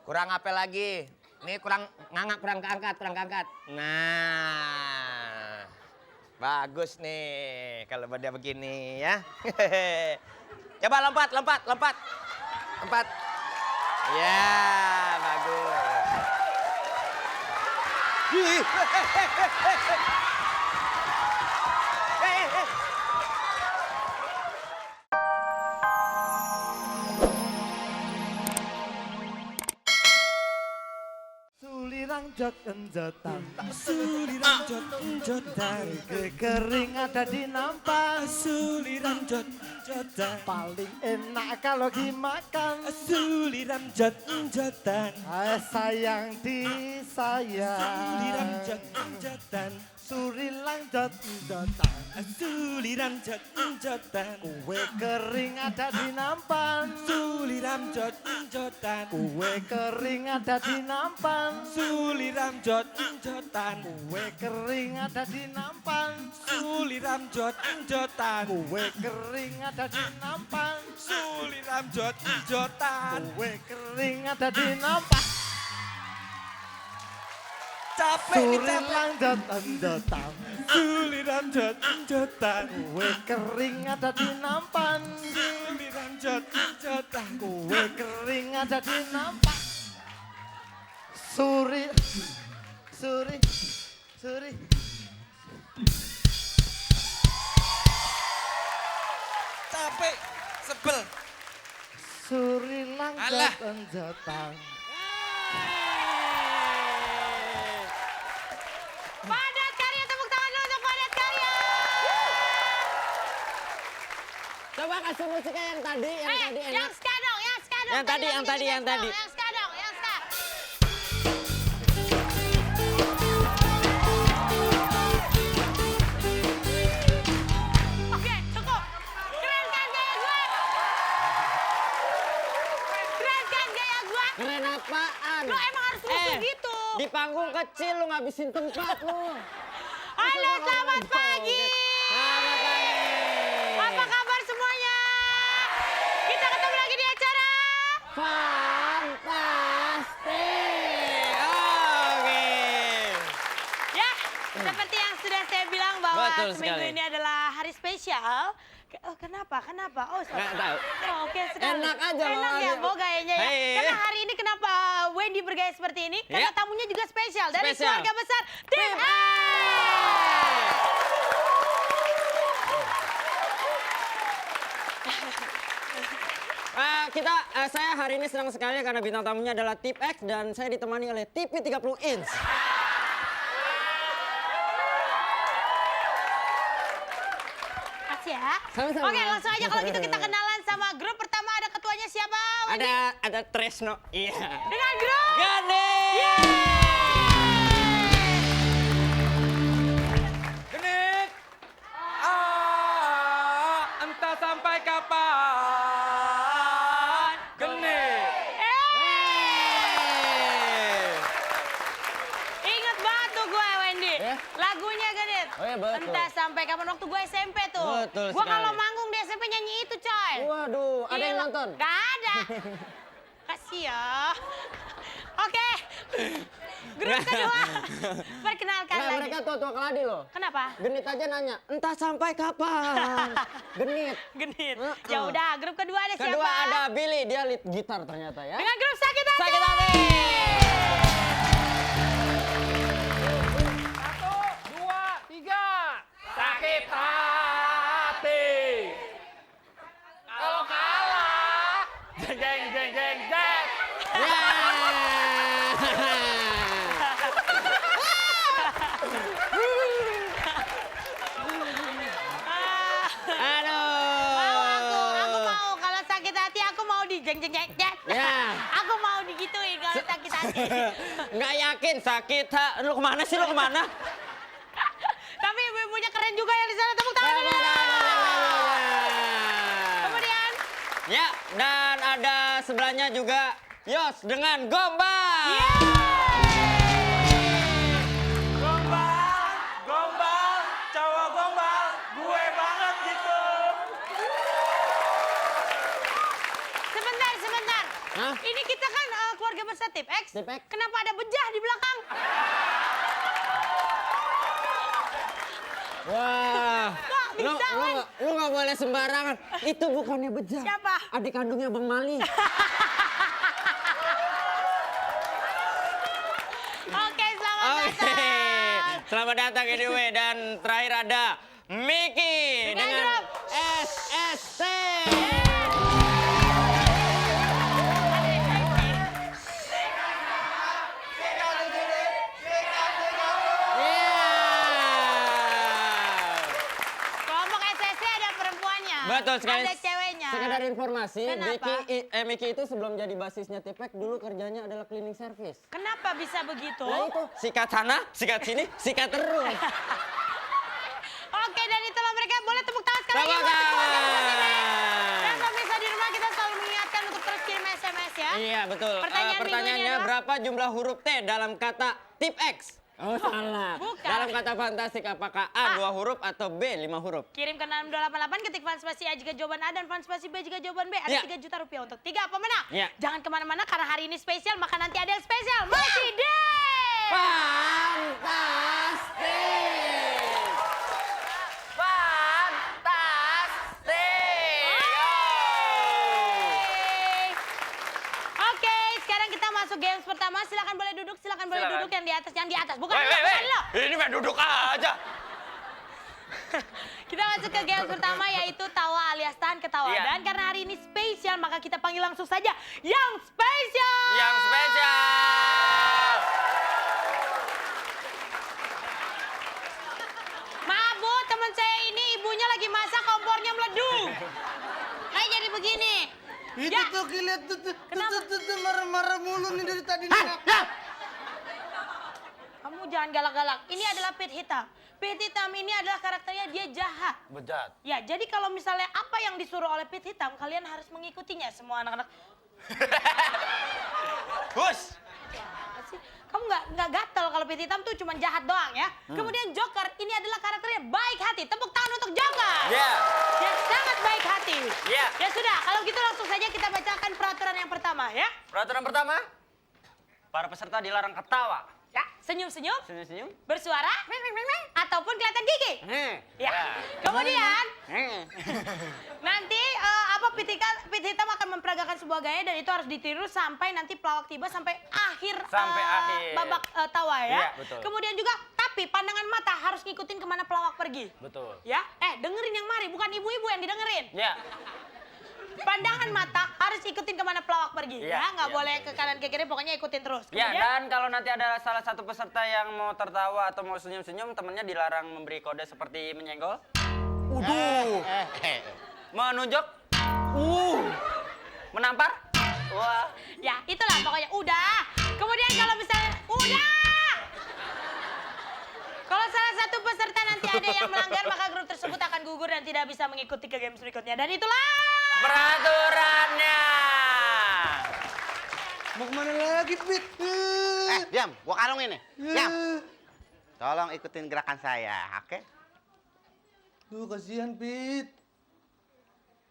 Kurang apa lagi? Nih kurang ngangkat, kurang keangkat. Nah, bagus nih kalau pada begini ya. Coba lompat. Ya, bagus. Sulirang jot enjotan, sulirang jot enjotan, kering ada di nampan. Sulirang jot enjotan, paling enak kalau dimakan. Sulirang jot enjotan, sayang disayang. Sulirang jot enjotan, sulilang jot enjotan, suliram jot enjotan, kue kering ada di nampan. Suliram jot enjotan, kue kering ada di nampan. Suliram jot enjotan, kue kering ada di nampan. Suliram jot enjotan, kue kering ada di nampan. Suliram jot enjotan, kue kering ada di nampan. Suliram jot enjotan, suliram jot enjotan, kue kering ada di nampan. Suliram jot enjotan, kue kering ada di nampan. Suri. Capek, sebel. Suliram Alah. jot enjotan. Padat Karya, tepuk tangan dulu untuk Padat Karya. Coba kasih musiknya yang tadi enak. Yang ska dong, yang ska dong. Yang tadi. Yang ska dong, yang ska. Oke, cukup. Keren kan gaya gue? Keren apaan? Lo emang harus lucu gitu. Di panggung kecil lu ngabisin tempat lu. Halo, selamat pagi. Selamat pagi. Apa kabar semuanya? Kita ketemu lagi di acara. Fantastik. Oke. Ya, seperti yang sudah saya bilang bahwa Betul seminggu sekali. ini adalah hari spesial. Oh, kenapa? Oh, Nggak tahu. Oh, oke sekali. Enak aja loh. Enak ya, Bo, gayanya ya. Hei. Karena hari ini kenapa Wendy bergaya seperti ini? Karena Ya. tamunya juga spesial. Dari Spesial. keluarga besar Tim A. Saya hari ini senang sekali karena bintang tamunya adalah Tip X dan saya ditemani oleh TV 30 inch. Makasih ya. Sama-sama. Oke, langsung aja kalau gitu kita kenalan sama grup pertama. Ada ketuanya siapa, Wendy? Ada Tresno. Iya. Dengan grup Gane. Genit. Entah sampai kapan. Genit. Ingat banget tuh gue, Wendy. Ya? Lagunya Genit. Oh iya, betul. Entah sampai kapan waktu gue SMP tuh. Betul Gue sekali. kalau manggung di SMP nyanyi itu, coy. Waduh, ada yang Gila. nonton? Gak ada. Kasih ya. Oke. Grup kedua. Perkenalkan Nah, lagi. mereka tua-tua keladi loh. Kenapa? Genit aja nanya, entah sampai kapan. Genit. Genit. Heeh. Ya udah, grup kedua ada Kedua siapa? ada Billy, dia lead gitar ternyata ya. Dengan grup Sakit Hati. Sakit Hati. 1, 2, 3. Sakit hati. Kalau kalah, jeng jeng jeng jeng. Ya. Aku Aduh. mau kalau sakit hati aku mau di jeng jeng jeng jeng. Ya. Aku mau digituin kalau sakit hati. Nggak yakin sakit hati. Lu kemana sih, lu kemana? Tapi ibu-ibunya keren juga yang di sana, tepuk tangan dulu. Kemudian Ya, dan ada sebelahnya juga Yos dengan Gombal. Gombal, cowok gombal, gue banget gitu. sebentar. Hah? Ini kita kan keluarga besar Tip X. Tip X. Kenapa ada bejah di belakang? Wah. Kok bisa, Wan? Lu nggak boleh sembarangan. Itu bukannya bejat. Siapa? Adik kandungnya Bang Mali. Oke, selamat datang. Selamat datang anyway. Dan terakhir ada Miki Dengan dengan grup SST. Kelompok SSC ada perempuannya. Betul sekali. Ada ceweknya. Sekedar informasi, Kenapa? Miki itu sebelum jadi basisnya Tipek dulu kerjanya adalah cleaning service. Kenapa bisa begitu? Nah itu, sikat sana, sikat sini, sikat terus. Oke, dan itulah mereka. Boleh tepuk tangan sekali lagi Tepuk buat keluarga tangan. besar Tip X. Dan pemirsa di rumah kita selalu mengingatkan untuk terus kirim SMS ya. Iya betul. Pertanyaan minggu ini Pertanyaannya adalah- berapa jumlah huruf T dalam kata tip X? Oh salah. Bukan. Dalam kata fantastik apakah A 2 huruf atau B 5 huruf? Kirim ke 6288, ketik fans spasi A jika jawaban A dan fans spasi B jika jawaban B. Ada Ya. 3 juta rupiah untuk 3 pemenang. Ya. Jangan kemana-mana karena hari ini spesial, maka nanti ada yang spesial. Masih deh! Fantastik. Oke, sekarang kita masuk games pertama. Silakan boleh duduk, silakan boleh Silakan. duduk yang di atas. Bukan Weh, lo, weh, bukan weh. lo. Ini main duduk aja. Kita masuk ke games pertama yaitu tawa alias tahan ketawa. Iya. Dan karena hari ini spesial, maka kita panggil langsung saja yang spesial. Yang spesial. Maaf Bu, teman saya ini ibunya lagi masak, kompornya meledung. Kayak jadi begini. Itu Ya. tuh lihat tuh Kenapa? marah-marah mulu nih dari tadi. Kamu jangan galak-galak. Ini adalah Pit Hitam. Pit Hitam ini adalah karakternya dia jahat. Bejat. Ya, jadi kalau misalnya apa yang disuruh oleh Pit Hitam, kalian harus mengikutinya semua anak-anak. Hus. Apa sih? Kamu nggak gatel kalau Pit Hitam tuh cuma jahat doang ya. Kemudian Joker ini adalah karakternya baik hati. Tepuk tangan untuk Joker. Ya. Dia sangat baik hati. Ya. Ya sudah, kalau gitu langsung saja kita bacakan peraturan yang pertama ya. Peraturan pertama. Para peserta dilarang ketawa. Ya, senyum-senyum, Senyum-senyum. bersuara, ataupun kelihatan gigi. Ya. Kemudian nanti Pit Hitam akan memperagakan sebuah gaya dan itu harus ditiru sampai nanti pelawak tiba sampai akhir Sampai akhir. babak tawa ya. Iya, betul. Kemudian juga tapi pandangan mata harus ngikutin kemana pelawak pergi. Betul. Ya, dengerin yang mari, bukan ibu-ibu yang didengerin. Ya. Pandangan mata harus ikutin kemana pelawak pergi. Iya, Ya, nggak iya, boleh betul, ke kanan ke kiri, pokoknya ikutin terus. Ya, Kemudian, dan kalau nanti ada salah satu peserta yang mau tertawa atau mau senyum-senyum, temennya dilarang memberi kode seperti menyenggol, menunjuk, menampar. Wah. ya itulah pokoknya udah. Kemudian kalau misalnya udah. Kalau salah satu peserta nanti ada yang melanggar, maka grup tersebut akan gugur dan tidak bisa mengikuti ke games berikutnya. Dan itulah Peraturannya. Mau kemana lagi, Pit? Diam, gua kalungin nih. Diam. Tolong ikutin gerakan saya, oke? Duh, kasihan, Pit.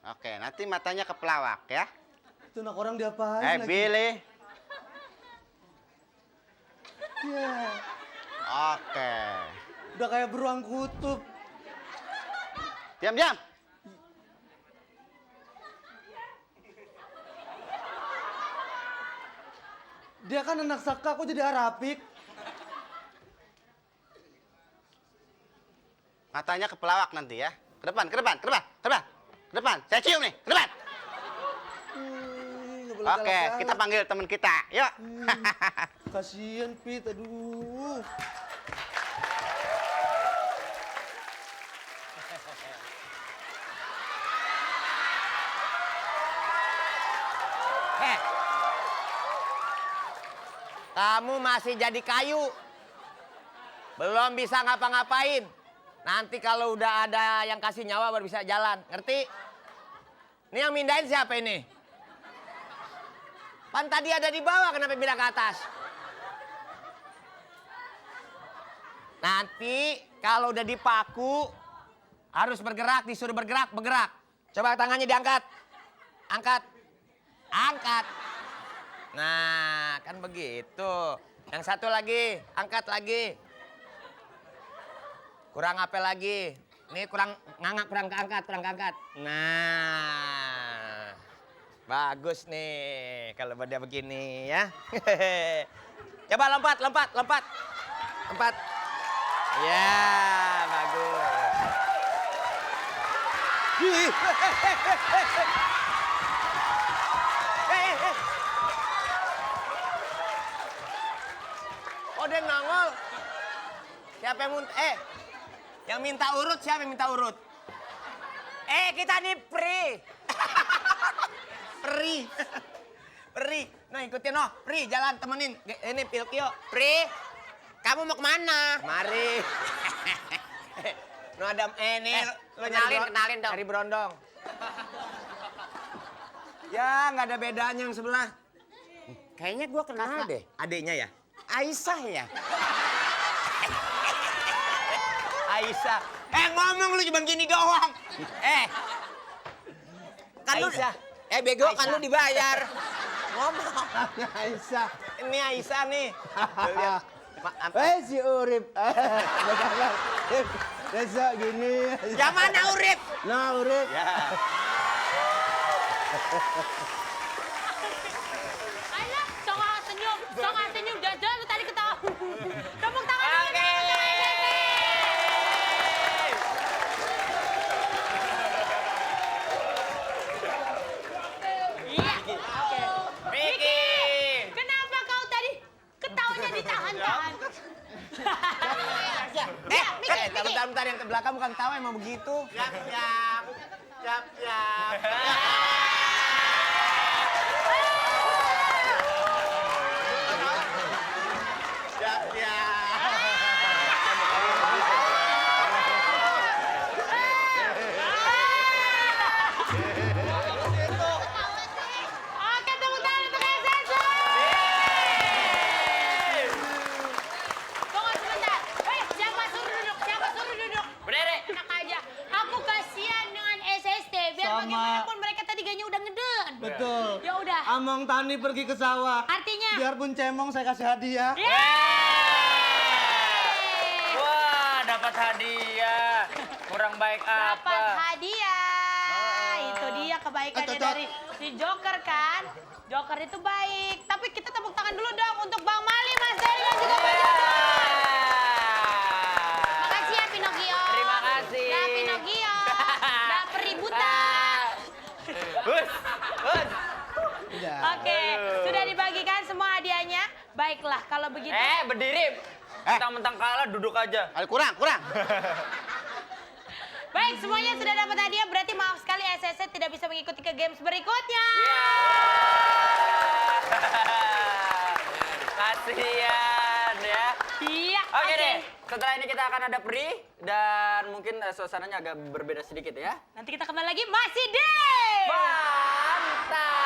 Oke, nanti matanya ke pelawak ya. Itu anak orang diapain lagi? Billy. Ya, Oke. udah kayak beruang kutub. Diam, diam. Dia kan anak Saka, kok jadi Arapik? Matanya ke pelawak nanti ya. Ke depan, ke depan, ke depan, ke depan. Ke depan, saya cium nih, ke depan. Nggak boleh Oke, galak-galak. kita panggil teman kita. Yuk. Kasihan, Pit. Aduh. Kamu masih jadi kayu. Belum bisa ngapa-ngapain. Nanti kalau udah ada yang kasih nyawa baru bisa jalan. Ngerti? Ini yang mindahin siapa ini? Pan tadi ada di bawah, kenapa pindah ke atas? Nanti kalau udah dipaku, harus bergerak, disuruh bergerak, bergerak. Coba tangannya diangkat. Angkat. Angkat. Nah, kan begitu. Yang satu lagi, angkat lagi. Kurang apa lagi? Ini kurang ngangkat, kurang keangkat. Nah, bagus nih kalau pada begini ya. Coba lompat. Ya, bagus. Oh, dia nongol. Siapa yang yang minta urut, siapa yang minta urut? Kita nih Pri. Nah, ikutin Pri, jalan temenin. Ini Pilkio. Pri, kamu mau kemana? Mari. Adam, nih, lo kenalin dong. Dari Berondong. Ya, nggak ada bedanya yang sebelah. Kayaknya gua kenal deh. Adiknya ya? Aisyah ya? Aisyah. Ngomong lu cuma gini doang. Kan Aisyah. Bego, Aisyah. Kan lu dibayar. Ngomong. Aisyah. Ini Aisyah nih. Tuh, lihat. Si Urip. Besok gini. Yang mana Urip? Nah, Urip. Ya. Alah, sok senyum. Jajan lu tadi ketawa. Tepuk tangan. Oke. Iya. Oke. Vicky. Kenapa kau tadi ketawanya ditahan-tahan? Bentar, yang ke belakang bukan tawa emang begitu. Siap. Oke, tepuk tangan untuk SSC. Tunggu sebentar. Siapa suruh duduk? Berdiri. Enak aja. Aku kasihan dengan SST. Biar Sama. bagaimanapun mereka tadi gayanya udah ngeden. Betul. Ya udah. Among Tani pergi ke sawah. Artinya? Biarpun cemong saya kasih hadiah. Wah, dapat hadiah. Kurang baik apa? Dapat hadiah. Itu dia kebaikannya dari si Joker kan. Joker itu baik. Tapi kita tepuk tangan dulu dong untuk Bang Mali, Mas Dery dan juga Pak Joker. Makasih ya Pinocchio. Terima kasih. Nah Pinocchio. Nah peributan. Bus. Oke, sudah dibagikan semua hadiahnya. Baiklah kalau begitu. Berdiri. Mentang-mentang kalah duduk aja. Ayo, kurang. Baik, semuanya sudah dapat hadiah. Berarti maaf sekali SSC tidak bisa mengikuti ke games berikutnya. Kasihan ya. Iya. Oke deh, setelah ini kita akan ada Pri dan mungkin suasananya agak berbeda sedikit ya. Nanti kita kembali lagi masih deh. Fantastis.